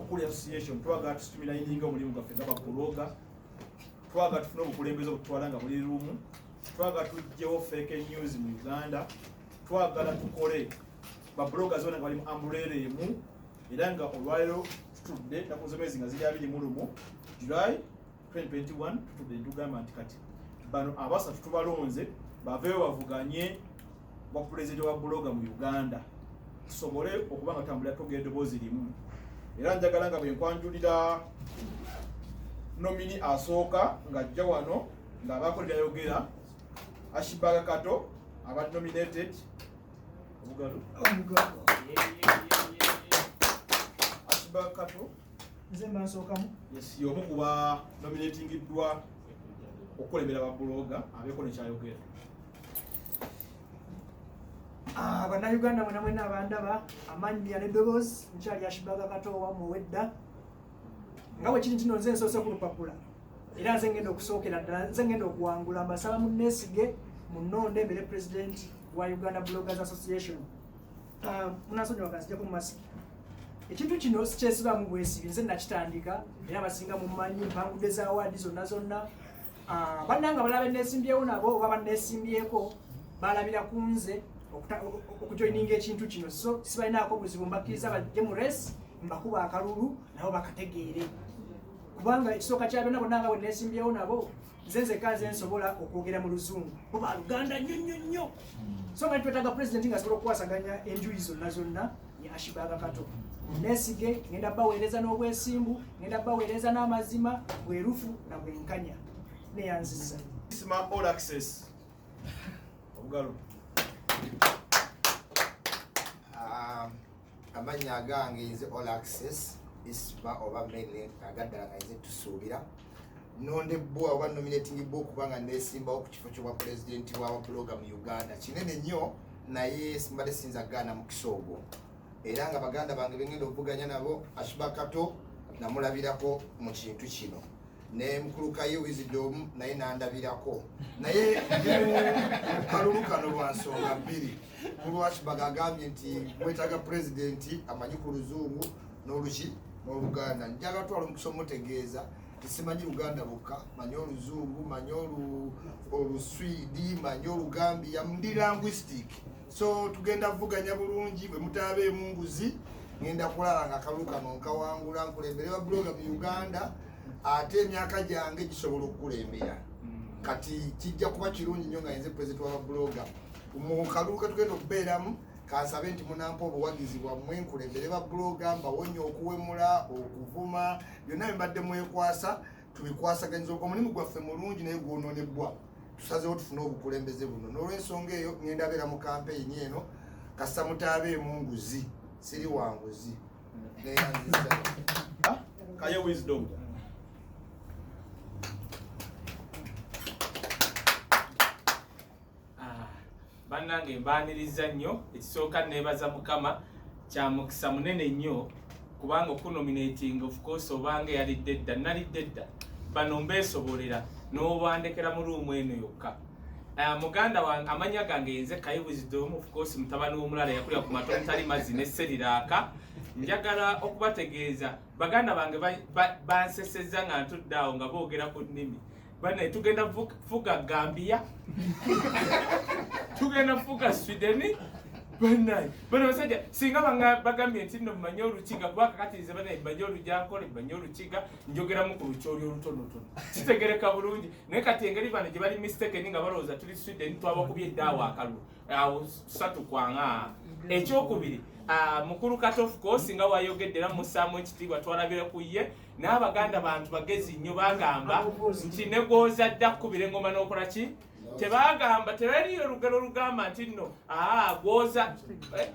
Okuli association, twagala tusitumilayininga omulimu gwaffe nga babuloga, twagala tufune obukulembeze obututwala nga buli lumu, twagala tugyewo fake news mu Uganda, twagala tukole babuloga zona nga bali mu umbrella emu. Era nga olwaleero tutudde ennaku z'omwezi nga ziri 21 July 2021, tutudde netugamba nti kati bano abasatu tubalonze baveeyo bavuganye bwa pulezidenti wa buloga mu Uganda, tusobole okuba nga tutambulira twogera eddoboozi limu. Era njagala nga bwe nkwanjulira nomini asooka ng'ajja wano ng'abaako byayogera, Ashbaga Kato aba nominated. Obugalo. Ashbaga Kato. Nze mba nsookamu. Yes, y'omu ku ba nominatingiddwa okukulembera ba buloga, abeeko nekyayogera. Ah, Bannayuganda mwena mwena abandaba, amannya n'eddoboozi nkyali Ashbaga Kato owammwe ow'edda. Nga bwe kiri nti nno nze nsoose ku lupapula, era nze ngenda okusookera ddala, nze ngenda okuwangula. Mbasaba munneesige, munnonde mbeere pulezidenti wa Uganda Bloggers Association. Ah, munansonyiwa kanzijeko masiki. Ekintu kino sikyesibaamu bwesibi, nze nakitandika era abasinga mummanyi, mpangudde za awaadi zonna zonna. Ah, bannange abalala benneesimbyewo nabo oba banneesimbyeko balabira ku nze okujoininga ekintu kino, so sibalinaako buzibu, mbakkiriza bajje mu race, mbakuba akalulu nabo bakategeere, kubanga ekisooka kya byonna, bonna nga bwe neesimbyewo nabo, nze nzekka nze nsobola okwogera mu Luzungu, bo ba Luganda nnyo nnyo nnyo. So nga twetaaga pulezidenti ng'asobola okukwasaganya enjuyi zonna zonna, ye Ashbaga Kato. Neesige, ngenda baweereza n'obwesimbu, ngenda baweereza n'amazima, bwerufu na bwenkanya. Neyanziza. Isma All Access. Obugalo. Amannya agange nze All Access Isma, oba mainly agaddala nga nze Tusuubira. Nondebbwa oba nominatingibbwa okuba nga neesimbawo ku kifo ky'obwa pulezidenti w'ababuloga mu Uganda. Kinene nnyo, naye mbadde siyinza kugaana mukisa ogwo. Era nga baganda bange bengenda okuvuganya nabo, Ashba Kato namulabirako mu kintu kino, ne mukulu Kaye Wisdom naye nandabirako, naye ndi mu kalulu kano lwa nsonga bbiri. Mukulu Ashbaga agambye nti mwetaaga pulezidenti amanyi ku Luzungu n'oluki n'Oluganda. Njagala twala omukisa omutegeeza nti simanyi Luganda lwokka, manyi Oluzungu, manyi Oluswidi, manyi Olugambia, ndi linguistic. So tugenda kuvuganya bulungi, bwe mutaabeemu nguzi, ngenda kulaba nga akalulu kano nkawangula, nkulembere ba buloga mu Uganda. Ate emyaka gyange gisobola okukulembera, kati kijja kuba kirungi nnyo nga nze pulezidenti w'ababuloga. Mu kalulu ketugenda okubeeramu, kansabe nti munampa obuwagizi bwammwe, nkulembere ba buloga, mbawonye okuwemula, okuvuma, byonna bye mbadde mwekwasa, tubikwasaganyiza. Omulimu gwaffe mulungi naye gwonoonebwa. Tusazeewo tufune obukulembeze buno. N'olwensonga eyo ngenda beera mu kampeyini eno, kasita mutaabeemu nguzi, siri wanguzi. Neyanziza. Kaye Wisdom. Ah, bannange mbaaniriza nnyo. Ekisooka neebaza Mukama, kya mukisa munene nnyo kubanga okunominating, of course obanga eyalidde edda nalidde edda, bano mbeesobolera n'obandekera mu ruumu eno yokka. Ah, muganda wange, amanya gange yenze Kaye Wisdom, of course mutabani w'omulala yakulira ku matontali mazzi ne seriraaka. Njagala okubategeeza baganda bange bansesezza nga ntudde awo nga boogera ku nnimi. Bane tugenda fuga Gambia, tugenda fuga Sweden. Banaye bano basajja singa bagambye nti nno mmanyi Olukiga, kuba kakati nze banaye mmanyi Olujankole, mmanyi Olukiga, njogeramu ku Lukyoli olutonotono, kitegereka bulungi. Naye kati engeri bano gye bali mistaken nga balowooza tuli Sweden, twabakubye eddaawo akalulu awo satu kwanga. Ekyokubiri, mukulu Kato, of course nga wayogedde era mussaamu ekitiibwa, twalabira ku ye. N'abaganda bantu bagezi nnyo, bagamba nti ne gw'ozadde akukubira engoma n'okola ki? Tebagamba, tebaliyo olugero olugamba nti nno gwoza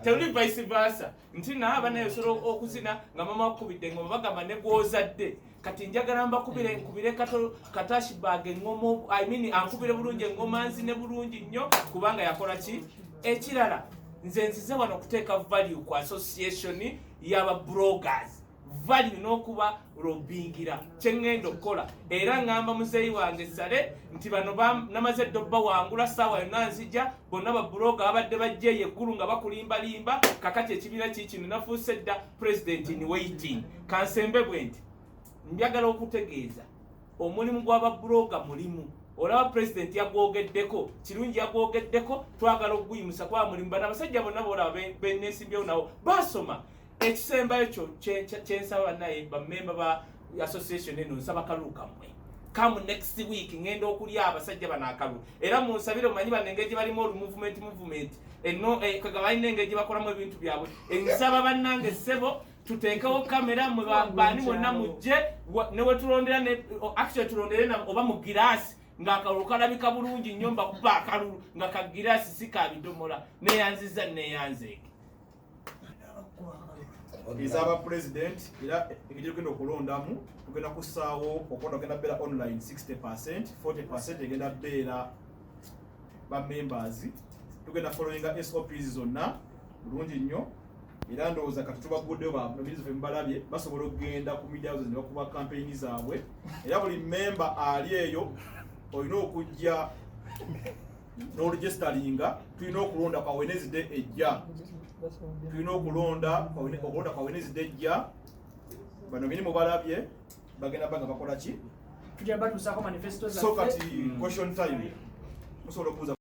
teluli vice versa, nti naaba naye osobola okuzina nga mama akukubidde engoma. Bagamba ne gw'ozadde. Kati njagala mbakubire, nkubire Kato Katashibag engoma, I mean ankubire bulungi engoma, nzine bulungi nnyo kubanga yakola ki. Ekirala, nze nzize wano okuteeka value ku association y'aba bloggers. Value n'okuba lobingira kyeŋŋenda okukola. Era ŋŋamba muzeeyi wange Sale nti bano namaze dda obbawangula, ssaawa yonna nzija bonna babuloga babadde bajja eyo eggulu nga bakulimbalimba. Kakati ekibiina kiikino, nafuuse dda president in waiting. Kansembe bwe nti njagala okutegeeza omulimu gw'ababuloga mulimu. Olaba pulezidenti yagwogeddeko kirungi, yagwogeddeko, twagala okuguyimusa kuba mulimu. Bano abasajja bonna boolaba benesimbyewo nabo basoma. Ekisembayo kyo kyensaba naye bamemba ba association eno, nsaba kalulu kammwe. Come next week ngenda okulya abasajja bano akalulu, era munsabire. Omanyi bano engeri gye balimu olu movement eno, kaga balina engeri gye bakolamu ebintu byabwe. Ensaba bannange ssebo tuteekewo kamera mwe baani mwonna mujje ne wetulondera, actually tulondere oba mu giraasi ng'akalulu kalabika bulungi nnyo, mbakuba akalulu nga ka giraasi si ka bidomola. Neyanziza, neyanzeeke. Ezaba president, era engeri tugenda okulondamu, tugenda kussaawo okulonda kugenda beera online 60, 40 egenda beera ba members. Tugenda followinga SOPs zonna bulungi nnyo, era ndowooza kati tubaguddeyo banomizi fe mubalabye basobola okugenda ku media houses ne bakuba campaign zaabwe. Era buli member ali eyo olina okujja n'oregisteringa. Tulina okulonda kwa Wednesday ejja, tulina okulonda kwa Wednesday ejja. Bano bini mubalabye bagenda banga bakola ki? Tujja batuusaako manifesto So zaffe. Kati question time, musobola okubuuza.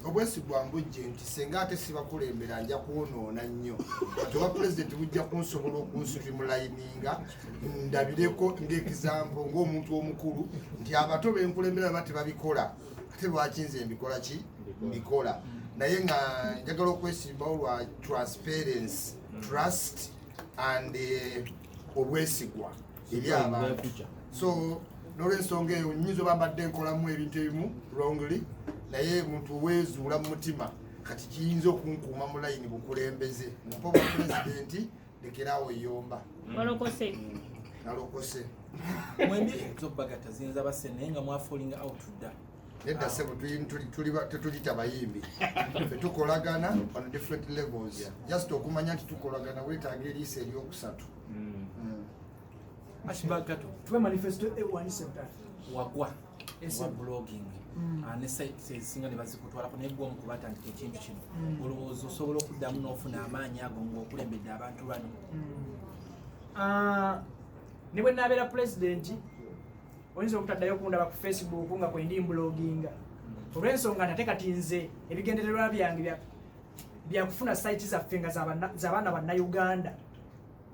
Obwesigwa mbujje nti senga ate sibakulembera nja kwonoona nnyo. Kati oba pulezidenti bujja kunsobola okunsitrimulayininga ndabireko ng'example ng'omuntu omukulu nti abato benkulembera baba tebabikola, ate lwaki nze mbikola ki mbikola? Naye nga njagala okwesimbawo lwa transparency, trust and obwesigwa eri abantu. So n'olwensonga eyo nyinza oba mbadde nkolamu ebintu ebimu wrongly, naye muntu weezuula mu mutima kati kiyinza okunkuuma mu layini bukulembeze. Mumpa obwa pulezidenti, lekeraawo yomba. Walokose. Nalokose. Mwembi ezobagatta ziyinza basse naye nga mwafallinga out dda. Nedda ssebo, tetulita bayimbi. Ffe tukolagana on different levels. Just okumanya nti tukolagana weetaaga eriiso eryokusatu. Ashburg Kato. Tuwe manifesto ewanise mutatu. Wagwa Ese. wa blogging. Ah, ne sites ezisinga ne bazikutwalako, naye gwe omu ku batandika ekintu kino. Olowooza osobola okuddamu n'ofuna amaanyi ago ng'okulembedde abantu bano? Ah, ne bwe naabeera pulezidenti oyinza obutaddayo kundaba ku Facebook nga kwendi mbloginga, olw'ensonga nti ate kati nze ebigendererwa byange byakufuna site zaffe nga z'abaana bannayuganda,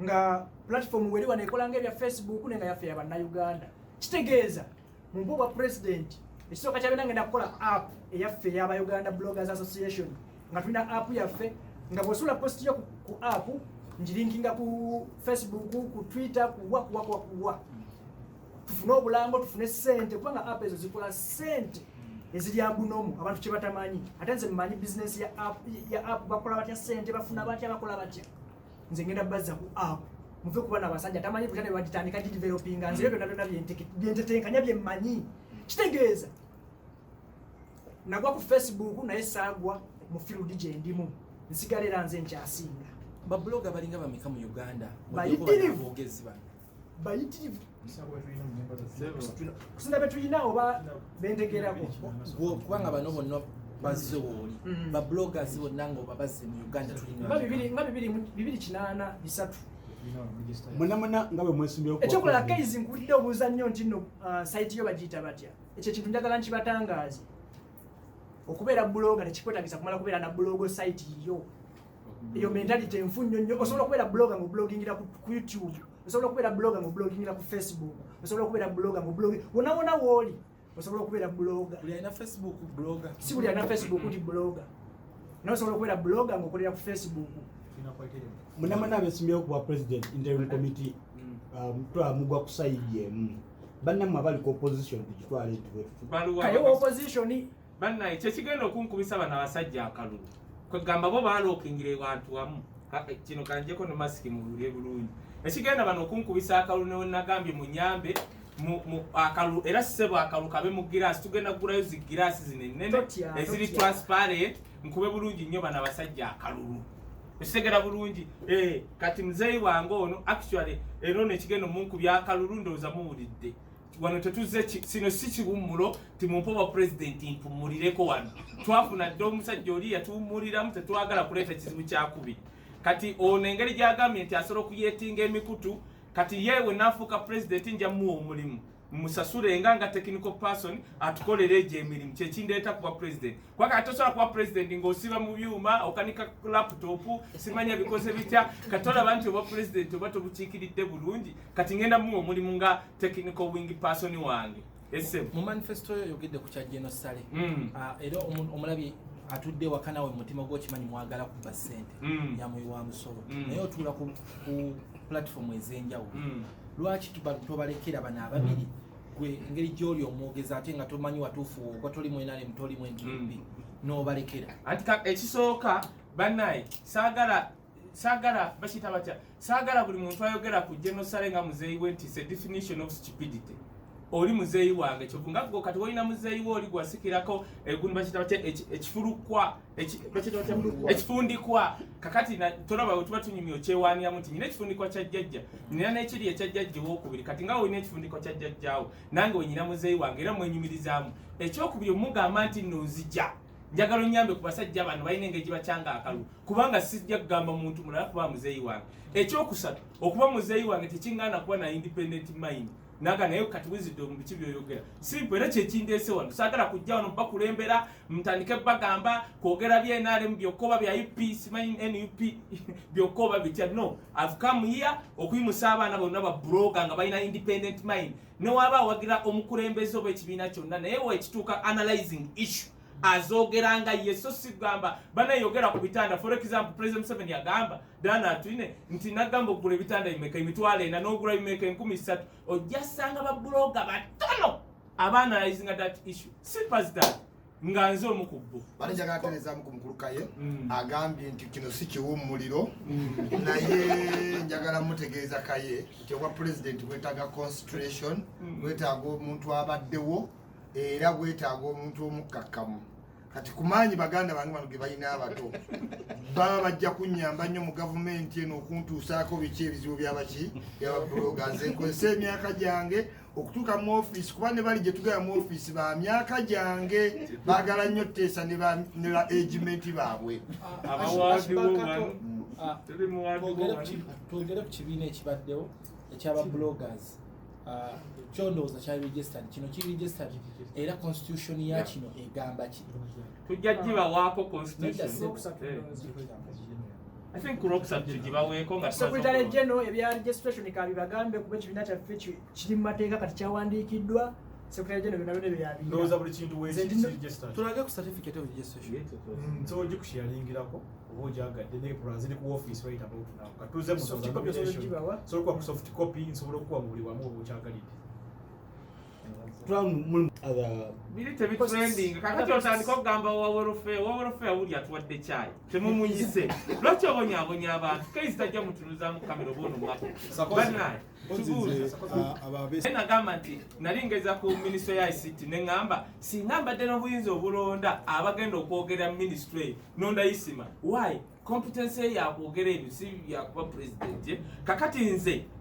nga platform weri wano ekola nga ebya Facebook naye nga yaffe ya bannayuganda. Kitegeeza mu mpa obwa pulezidenti, ekisooka kyabeera ngenda kukola app eyaffe ey'aba Uganda Bloggers Association, nga tulina app yaffe nga bw'osuula post yo ku app ngilinkinga ku Facebook, ku Twitter, kuwa kuwa kuwa kuwa, tufune obulango, tufune sente, kubanga app ezo zikola sente eziri abunomu abantu kye batamanyi. Ate nze mmanyi bizinesi ya app, ya app bakola batya sente, bafuna batya, bakola batya. Nze ngenda bazza ku app, muve kuba nabasajja tamanyi kutya ne bagitandika gidevelopinga. Nze ebyo byonna byonna byentetenkanya byemmanyi. Kitegeeza nagwa ku Facebook naye saagwa mu field gye ndimu, nsigala era nze nkyasinga. Babuloga balinga bameka mu Uganda? Bayitirivu. Aboogezi bano. Bayitirivu kusinza be tulina oba bentegerako. Kubanga bano bonna bazze wooli. Babloggers bonna nga oba bazze mu Uganda tulina nga 2 283. Mwenna mwenna nga bwe mwesimbyewo ku Ekyokulala, president. Kaizi, nkuwulidde obuuza nnyo nti nno site yo bagiyita batya. Ekyo ekintu njagala nkibatangaaze. Okubeera blogger tekikwetagisa kumala kubeera na blog site yo. Eyo mentality enfu nnyo nnyo. Osobola okubeera blogger ng'oblogingira ku YouTube, osobola okubeera blogger ng'oblogingira ku Facebook, osobola okubeera blogger ng'oblog wonna wonna wooli, osobola okubeera blogger. Buli alina Facebook blogger. Si buli alina Facebook nti blogger, naye osobola okubeera blogger ng'okolera ku Facebook. Mwenna mwenna abesimbyewo ku bwa president interim committee, tulaba mugwa ku side emu. Bannammwe abali ku opposition, tugitwale nti bwetutu. Baluwa. Kaye opposition. Bannaye, kyekigenda okunkubisa bano abasajja akalulu, kwegamba bo balookingira ewantu wamu. Kino kanjeko ne masiki muwulire bulungi. Ekigenda bano okunkubisa akalulu, newe nagambye munyambe mu akalulu, era ssebo akalulu kabe mu giraasi. Tugenda kugulayo zi giraasi zino ennene Totya, eziri totya. transparent. Nkube bulungi nnyo bano abasajja akalulu. Okitegera bulungi. Kati muzeeyi wange ono actually era ono ekigenda omunkubya akalulu ndowooza muwulidde. Wano tetuzze sino si kiwummulo timumpe obwa pulezidenti mpummulireko wano. Twafuna dda omusajja oli yatuwummuliramu, tetwagala kuleeta kizibu kyakubiri. Kati ono engeri gy'agambye nti asobola okuyeetinga emikutu, kati ye we naafuuka pulezidenti nja mmuwa omulimu musasule nga technical person atukolere egyo emirimu, kyekindeeta kuba pulezidenti. Kuba kati tosobola kuba pulezidenti ng'osiba mu byuma, okanika laptop, simanya bikoze bitya. Kati olaba nti oba pulezidenti oba tobukiikiridde bulungi. Kati ngenda muwa omulimu nga technical wing person wange. Ese mu manifesto yo oyogedde ku kya General Saleh. Era omulabi atudde waka nawe mu mutima gw'okimanyi mwagala kubba ssente yamuyiwa musolo, naye otuula ku platform ez'enjawulo. Lwaki tobalekera bano ababiri? Gwe engeri gy'oli omwogezi ate nga tomanyi watuufu ogwa toli mu NRM, toli mu NDP, n'obalekera. Anti ekisooka bannaye saagala bakiyita batya, saagala buli muntu ayogera ku General Saleh nga muzeeyi we nti it's a definition of stupidity. Oli muzeeyi wange kyovu nga gwe kati wolina muzeeyi we oli gwasikirako egundi bakiyita batya, ekifulukwa, bakiyita batya? Ekifundikwa. Kakati tolaba bwe tuba tunyumya okyewaaniramu nti nyina ekifundikwa kya jjajja, nina n'ekiri ekya jjajja owokubiri. Kati nga olina ekifundikwa kya jjajjaawo, nange wenyina muzeeyi wange era mwenyumirizaamu. Ekyokubiri, omugamba nti nno nzija njagala onyambe ku basajja bano balina engeri gye bakyanga akalulu, kubanga sijja kugamba muntu mulala kuba muzeeyi wange. Ekyokusatu, okuba muzeeyi wange tekiŋŋaana kuba na independent mind naga naye kati wisdom biki byoyogera simple. Era kyekindeese wano, saagala kujja wano bakulembera mutandike bagamba kwogera bya NRM byokka oba bya UP, simanyi NUP byokka oba bitya. No, I've come here okuyimusa abaana bonna ba blogger nga balina independent mind, newaba awagira omukulembeze oba ekibiina kyonna, naye wekituuka analyzing issue azogeranga ye. So sigamba banayogera ku bitanda. For example, President Museveni agamba dana atwine nti nagamba okugula ebitanda bimeka, 400,000, n'ogula bimeka, 3,000. Ojja sanga ba blogger batono abaanalyzinga that issue. Simple as that. Nga nze omu ku bo. Bali njagala tereezaamu ku mukulu Kaye. Agambye nti kino si kiwummuliro, naye njagala mutegeeza Kaye nti obwa pulezidenti bwetaaga concentration, bwetaaga omuntu abaddewo, era bwetaaga omuntu omukkakkamu. Kati ku maanyi baganda bange bano ge balina abato baba bajja kunnyamba nnyo mu gavumenti eno okuntuusaako biki ebizibu byabaki byababuloga. Nze nkozesa emyaka gyange okutuuka mu ofiisi, kuba ne bali gye tugenda mu ofiisi ba myaka gyange, baagala nnyo teesa ne ba age mate baabwe. Abawaadiwo wano. Tuli muwaadiwo wano. Twogere ku kibiina ekibaddewo ekyaba bloggers. Kyondowooza kyali registered, kino kiri registered, era constitution ya kino egamba ki? Tujja gibawaako constitution. Nedda. I think ku Lwokusatu tugibaweeko nga tumaze Secretary okulonda. General ebya registration kabibagambe, kuba ekibiina kyaffe kiri mu mateeka kati kyawandiikiddwa. Secretary General byonna byonna byabiyina. Ndowooza buli kintu Nze ndino- wekiregistered. Tulage ku certificate of registration. Nsobola ogikusharingirako oba ogyagadde, naye pula ziri ku office right about now. Katuze mu Soft copy osobola ogibawa? Nsobola okuwa ku soft copy, nsobola okuwa mu buli wamu oba okyagalidde. Mulimu other Biri tebitrending. Kakati otandika okugamba wa welfare, wa welfare wuli atuwadde kyayi temumuyise. Lwaki obonyaabonya abantu? Kaizi tajja mutunuzaamu kamera oba ono mwaka bannaye tubuuze. Naye nagamba nti nali ngeza ku minisitule ya ICT ne ŋŋamba singa mbadde n'obuyinza obulonda abagenda okwogera mu minisitule eyo, nonda Isima. Why? Competence ye yakwogera ebyo, si yakuba president. Kakati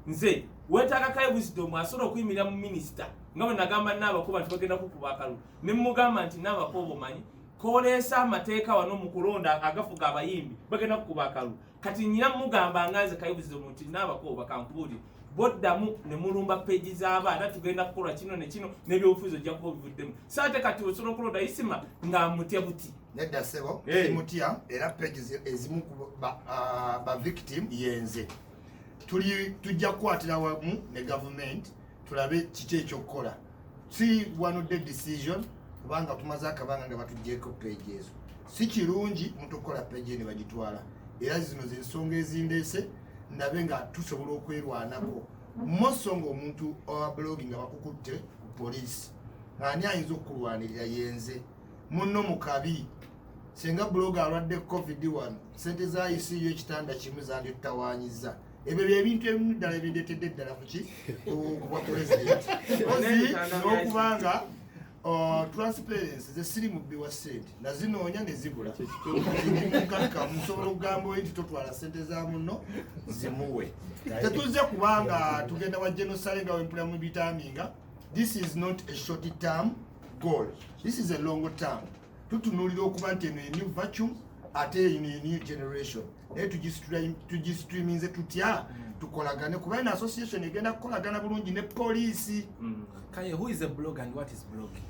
nze weetaaga Kaye Wisdom asobola okuyimirira mu minisita nga bwe nagamba Naabakuba nti bagenda kukuba akalulu, ne mugamba nti Naabakuba omanyi koleesa amateeka wano mu kulonda agafuga abayimbi, bagenda kukuba akalulu. Kati nyina mugamba nga nze Kaye Wisdom nti Naabakuba bakankubuulire, boddamu ne mulumba peegi z'abaana, tugenda kukola kino ne kino n'ebyobufuzi ojja kuba obivuddemu. Saate kati osobola okulonda Isima ng'amutya buti. Nedda ssebo. Simutya, era pages ezimu ku ba victim yenze. Tuli tujja kukwatira wamu ne gavumenti tulabe kiki ekyokukola. Si one day decision, kubanga tumaze akabanga nga batugyeko page ezo. Si kirungi muntu okukola page ne bagitwala. Era zino zensonga ezindeese ndabe nga tusobola okwerwanako moso ng'omuntu owa blogging nga bakukutte ku poliisi, ani ayinza okukulwanirira? Yenze munno mu kabi. Senga blogger alwadde COVID wano, sente za ICU ekitanda kimu zanditutawaanyiza. Ebyo byebintu ebimu ddala ebindeetedde ddala kuki kubwa president ozi n'okubanga Transparency, ze siri mubbi wa ssente, nazinoonya ne zibula. Mukakka musobola okugamba oyo nti totwala ssente za munno zimuwe. Tetuzze kubanga tugenda wa General Saleh nga wempula mu bitaminga. This is not a short term goal, this is a long term. Tutunuulira okuba nti eno a new vacuum, ate eno a new generation, naye tugistreaminze tutya? Tukolagane, kuba eno association egenda kukolagana bulungi ne poliisi. Kaye, who is a blogger and what is blogging?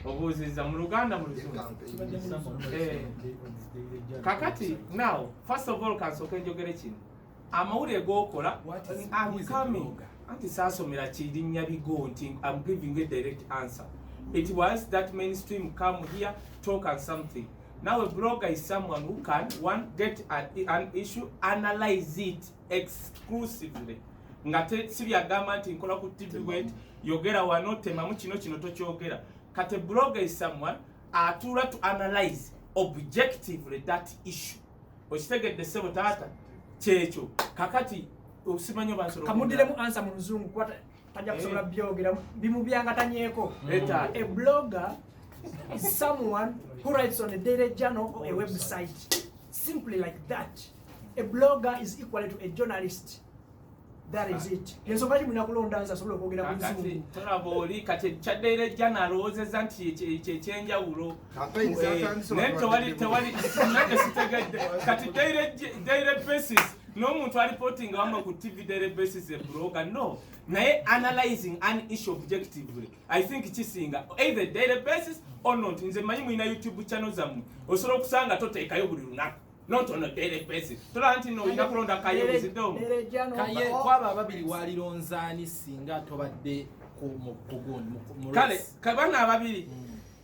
Obuuzizza mu Luganda, mu Luzungu? Kakati now, first of all, kansooke njogere kino, amawulire g'okola. What is- I'm who is a coming. blogger? Anti saasomera kirinnya bigo nti I'm giving a direct answer. It was that mainstream come here, talk and something. Now, a blogger is someone who can, one, get an issue, analyze it exclusively, nga si byagamba nti nkola ku TV wet, yogera wano, temamu kino, kino tokyogera. Kati a blogger is someone atuula to analyze objectively that issue. Okitegedde, ssebo taata? Kyekyo. Kakati osimanyi oba nsobola Kamuddiremu answer mu Luzungu kuba tajja kusobola byogera bimubyangatanyeeko. Taata. A blogger is someone who writes on a daily journal or a website, simply like that. A blogger is equal to a journalist. That is it. Ensonga ki mulina kulonda nze asobola okwogera ku Kakati Luzungu? tolaba oli kati kyaddeire jja nalowoozezza nti ekyo ekyenjawulo. Campaign zatandise. Naye tewali nange sitegedde. Kati daily basis n'omuntu alipotinga wamwe ku TV daily basis, a blogger? No, naye analyzing an issue objectively, I think kisinga either daily basis or not. Nze manyi mulina YouTube channel zammwe, osobola okusanga toteekayo buli lunaku, not on a daily basis. Tolaba nti no olina kulonda Kaye Wisdom. Daily journal Kaye, kwaba ababiri walironzaani singa tobadde ku gundi, mu Kale race? kabana ababiri,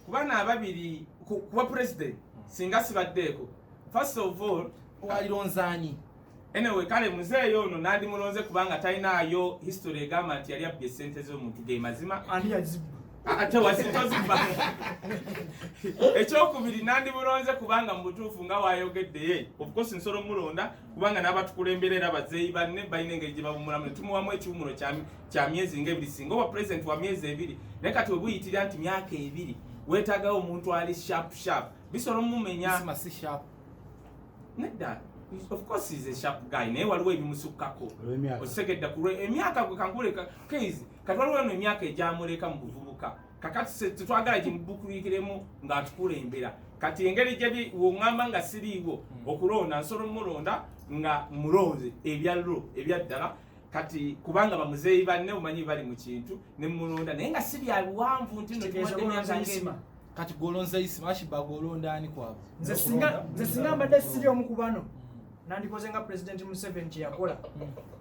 kubana ababiri kuba president, singa sibaddeeko, first of all, Walironzaani? Anyway, kale muzeeyo ono nandimulonze kubanga talinaayo history egamba nti yali abbye esente z'omuntu, ge mazima. Ani yazibba? Ate wazitozibba. Ekyokubiri, nandimulonze kubanga mu butuufu nga wayogedde, of course nsobola omulonda kubanga n'abatukulembera era bazeeyi banne balina engeri gye bawumulamu, ne tumuwamu ekiwumulo kya myezi ng'ebiri, singa oba president wa myezi 2. Naye kati webuyitira nti myaka 2, weetaagawo omuntu ali sharp sharp, bisobola omumenya. Isima si sharp. Nedda, of course is a sharp guy, naye waliwo ebimusukkako. Olw'emyaka. Okitegedde? Ku emyaka gwe kankuleka keizi, kati waliwo eno emyaka egyamuleka mu buvubuka. Kakati tetwagala gimubukulikiremu ng'atukulembera. Kati engeri gye woŋŋamba nga siriiwo okulonda, nsobola omulonda nga mulonze ebyallo ebyaddala. Kati kubanga bamuzeeyi banne omanyi bali mu kintu, ne mulonda, naye nga si bya biwanvu nti nno Kitegeeza tuwadde emyaka olonze Isima. Kati gwolonze Isima, Ashiba gwolonda ani kwabo? Nze singa mbadde siri omu ku bano, nandikoze nga President Museveni kye yakola,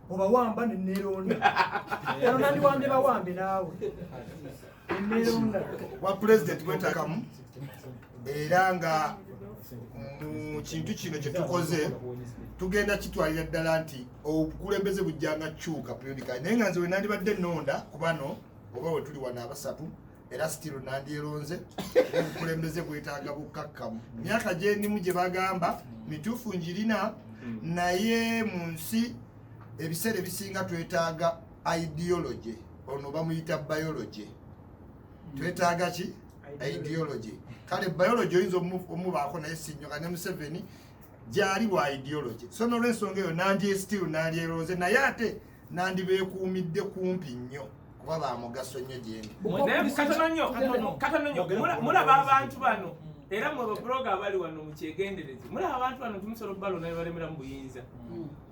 obawamba neneeronda. Eno nandiwambye bawambe naawe neneeronda. Bwa president bwetakamu, era nga mu kintu kino kyetukoze tugenda kitwalira ddala nti obukulembeze bujjanga kyuka periodically. Naye nga nze we nandibadde nonda ku bano oba we tuli wano abasatu, era still nandyeronze. Obukulembeze bwetaaga bukkakkamu. Myaka gyendimu gye bagamba mituufu njirina, naye mu nsi ebiseera ebisinga twetaaga ideology. Ono bamuyita biology. Twetaaga ki? Ideology. Kale biology oyinza omubaako, naye si nnyo. Kane Museveni gyali lwa ideology, so nolwensonga eyo nandi still nandyeronze, naye ate nandibeekuumidde kumpi nnyo kuba bamugaso nnyo gyendi. Naye katono nnyo, katono nnyo. Mulaba abantu bano, era mwe babuloga abali wano mukyegendereze, mulaba abantu bano timusobola okubalonda ne balemera mu buyinza.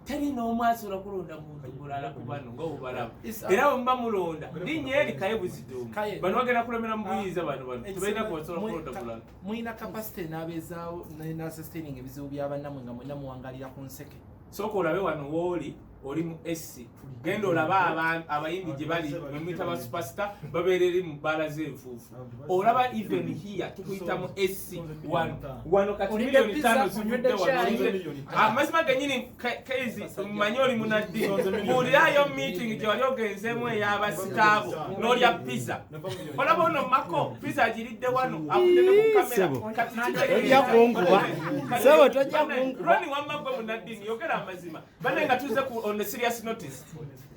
Teri n'omu asobola kulonda muntu mulala ku bano nga obubalaba. Era bwe muba mulonda linnya eri Kaye Buzidoomu, Kaye. bano bagenda kulemera mu buyinza. Bano tebalina kubasobola kulonda mulala. Mulina capacity n'abeezaawo nasustaining ebizibu byabannamwe nga mwenna muwangalira ku nseke? Sooka olabe wano wooli, oli mu AC, genda olabe abayimbi gye bali bemuyita ba superstar, babeera eri mu bbaala z'enfuufu. Olaba even here tukuyita mu AC wano wano kati Olidde miliyoni pizza, 5 zivudde onywedde wano. chai. Amazima genyini, keizi mmanyi oli munaddiini, buulirayo meeting gye wali ogenzeemu ey'abasitaabo n'olya pizza. Olaba ono mako pizza agiridde wano, avudde ne ku kamera. Kati Olya kunkuba. Sebo, tojja kunkuba. Roni wamma gwe munnaddiini, yogera amazima. Banne, nga tuzze ku on a serious notice,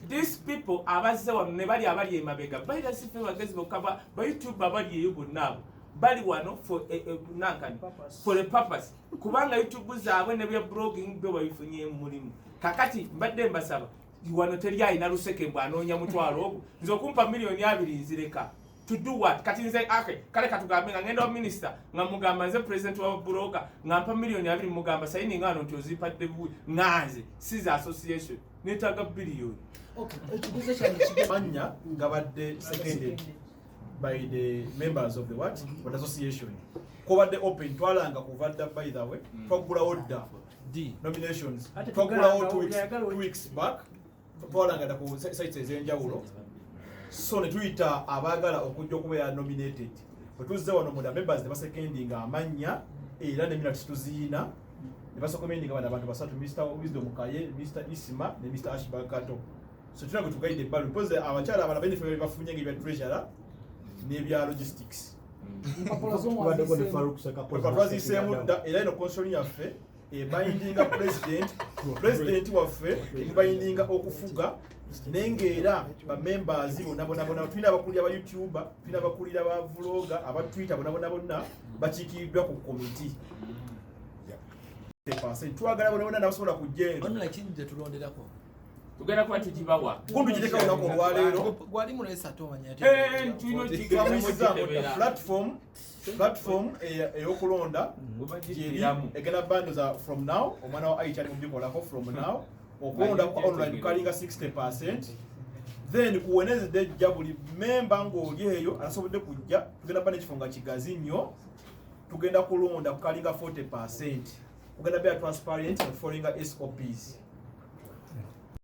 these people abazze wano ne bali abali emabega baira si ffe bagezi bokka, ba YouTube abali eyo bonna, abo bali wano for nankani, for a purpose, kubanga YouTube zaabwe ne bya blogging byo babifunye mulimu. Kakati mbadde mbasaba, wano teri alina luseke mbw anoonya mutwalo ogwo. Nze okumpa 20 million nzireka to do what? Kati nze, okay, kale katugambe nga ngenda wa minister nga mugamba nze president wa blogger, nga mpa 20 million, mugamba sayininga wano nti ozimpadde buwi, nga nze siza association neetaaga biliyoni. Ekibuuzo kyange Mannya gabadde seconded by the members of the what association. Kobadde open, twalanga kuva dda. By the way, twaggulawo dda D. nominations. Ate twaggulawo tugamba oyagala 2 weeks back, twalanga dda ku sites ez'enjawulo, so ne tuyita abaagala okujja okubeera nominated. Bwe tuzze wano munda, members ne basecondinga amannya era ne minutes tuziina ne basecondinga bano abantu basatu: Mr Wisdom Kaye, Mr Isma ne Mr Ashbakato. So tulina gwe tugayidde ebbalu mpozi abakyala abalala benefit bafunye ng'ebya treasurer n'ebya logistics. Empapula Tubaddeko ne z'omwaziseemu. Farouk Sekakoza. Twaziseemu dda, era eno constitution yaffe ebindinga president waffe, emubindinga okufuga, naye ng'era bamembers bonna bonna bonna, tulina abakulira ba youtuber, tulina abakulira ba vlogger, aba Twitter, bonna bonna bonna bakiikiriddwa ku komiti. Twagala bonna bonna nabasobola kujja eno. Online kini tetulonderako? Tugenda kuba tugibawa. Kumpi gireka olunaku olwaleero. Gwali mulesa ate omanya. Eh, tulina Twamuyisizaamu dda platform ey'okulonda gyeri egenda bandoza from now. Omwana wa IT ali mubikolako from now. Okulonda kwa online kukalinga 60. Then ku Wednesday ejja, buli memba ng'oli eyo asobodde kujja, tugenda ba n'ekifo nga kigazi nnyo, tugenda kulonda kukalinga 40. Kugenda beera transparent, following SOPs.